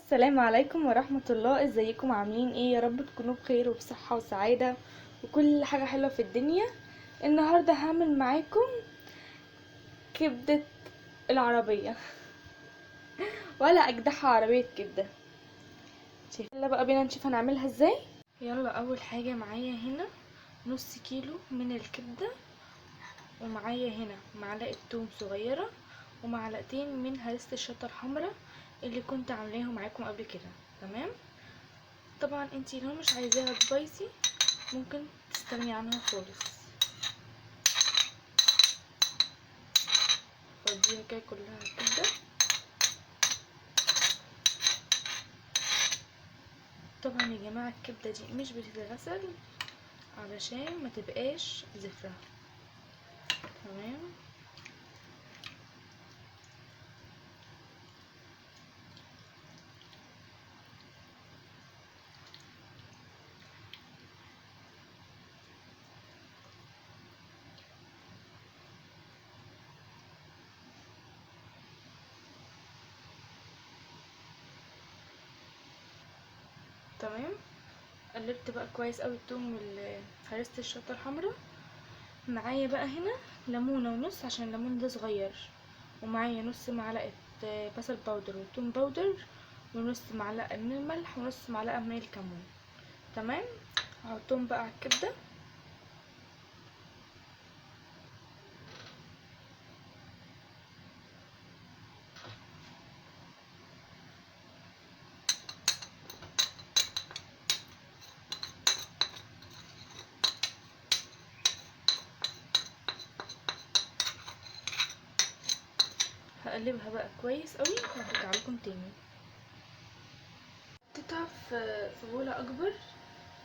السلام عليكم ورحمة الله. ازيكم عاملين ايه؟ يا رب تكونوا بخير وبصحة وسعادة وكل حاجة حلوة في الدنيا. النهاردة هعمل معاكم كبدة العربية ولا اجدعها عربية كبدة. يلا بقى بينا نشوف هنعملها ازاي. يلا اول حاجة معايا هنا نص كيلو من الكبدة، ومعايا هنا معلقة توم صغيرة ومعلقتين من هرسة الشطة الحمراء اللي كنت عاملاهم معاكم قبل كده. تمام، طبعا انتي لو مش عايزاها سبايسي ممكن تستغني عنها خالص. فضيها كده كلها كده. طبعا يا جماعة الكبده دي مش بتتغسل علشان ما تبقاش زفره. تمام، تمام. قلبت بقى كويس قوي التوم والهرسة الشطه الحمراء. معايا بقى هنا ليمونه ونص عشان الليمون ده صغير، ومعايا نص معلقه بصل powder وتوم powder، ونص معلقه من الملح، ونص معلقه من الكمون. تمام، هحطهم بقى على الكبده. هقلبها بقى كويس قوي وهرجع لكم تاني. حطيتها في بوله اكبر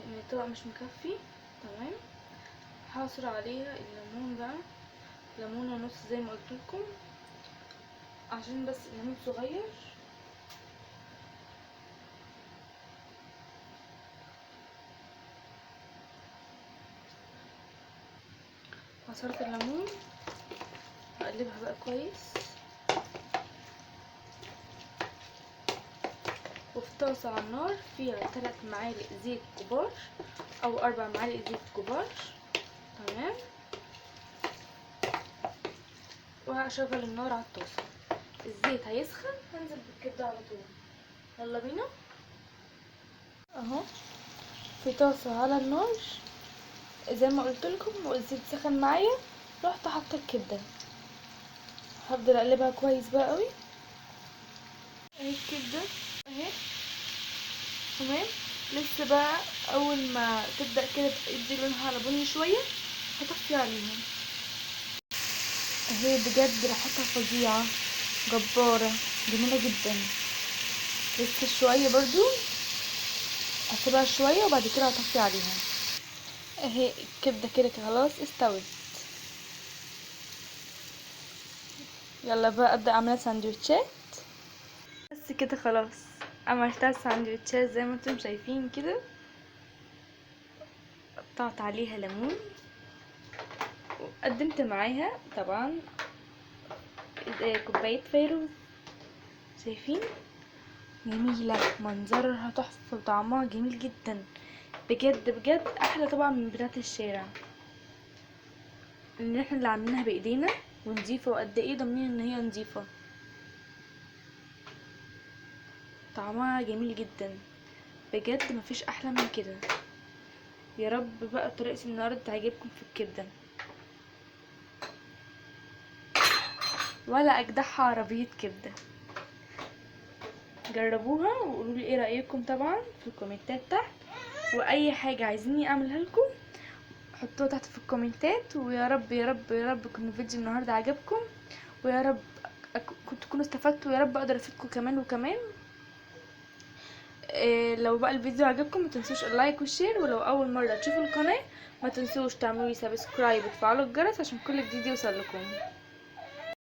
لان الطبق مش مكفي. تمام، هعصر عليها الليمون بقى، ليمون ونص زي ما قلت لكم عشان بس الليمون صغير. عصرت الليمون، هقلبها بقى كويس. وفي طاسة على النار فيها 3 معالق زيت كبار او 4 معالق زيت كبار. تمام، وهشغل النار على الطاسة. الزيت هيسخن هنزل بالكبدة على طول. يلا بينا. اهو في طاسة على النار زي ما قلت لكم، والزيت سخن معايا رحت حاطه الكبدة. هفضل اقلبها كويس بقى قوي. اهي الكبدة اهي. تمام، لسه بقى اول ما تبدا كده تدي لونها على بني شوية هطفي عليها. اهي بجد ريحتها فظيعة جبارة جميلة جدا. لسه شوية برضو هسيبها شوية وبعد كده هطفي عليها. اهي الكبده كده خلاص استوت. يلا بقى ابدا اعملها ساندوتشات. بس كده خلاص عملتها ساندوتشات زي ما انتم شايفين كده. قطعت عليها ليمون وقدمت معاها طبعا كوباية فيروز. شايفين جميلة، منظرها تحفة وطعمها جميل جدا بجد بجد، احلى طبعا من بتاعه الشارع، لان احنا اللي عاملينها بايدينا ونضيفه، وقد ايه ضامنين ان هي نضيفه. طعمها جميل جدا بجد، مفيش احلى من كده. يا رب بقى طريقه النهارده تعجبكم في الكبده، ولا اجدعها عربية كبده. جربوها وقولوا لي ايه رايكم طبعا في الكومنتات تحت، واي حاجة عايزيني اعملها لكم حطوها تحت في الكومنتات. ويا رب يا رب يا رب يكون الفيديو النهارده عجبكم، ويا رب تكونوا استفدتوا، ويا رب اقدر افيدكم كمان وكمان. لو بقى الفيديو عجبكم ما تنسوش ال like وال share، ولو اول مرة تشوفوا القناة ما تنسوش تعملوا لي subscribe وتفعلوا الجرس عشان كل جديد يوصل لكم.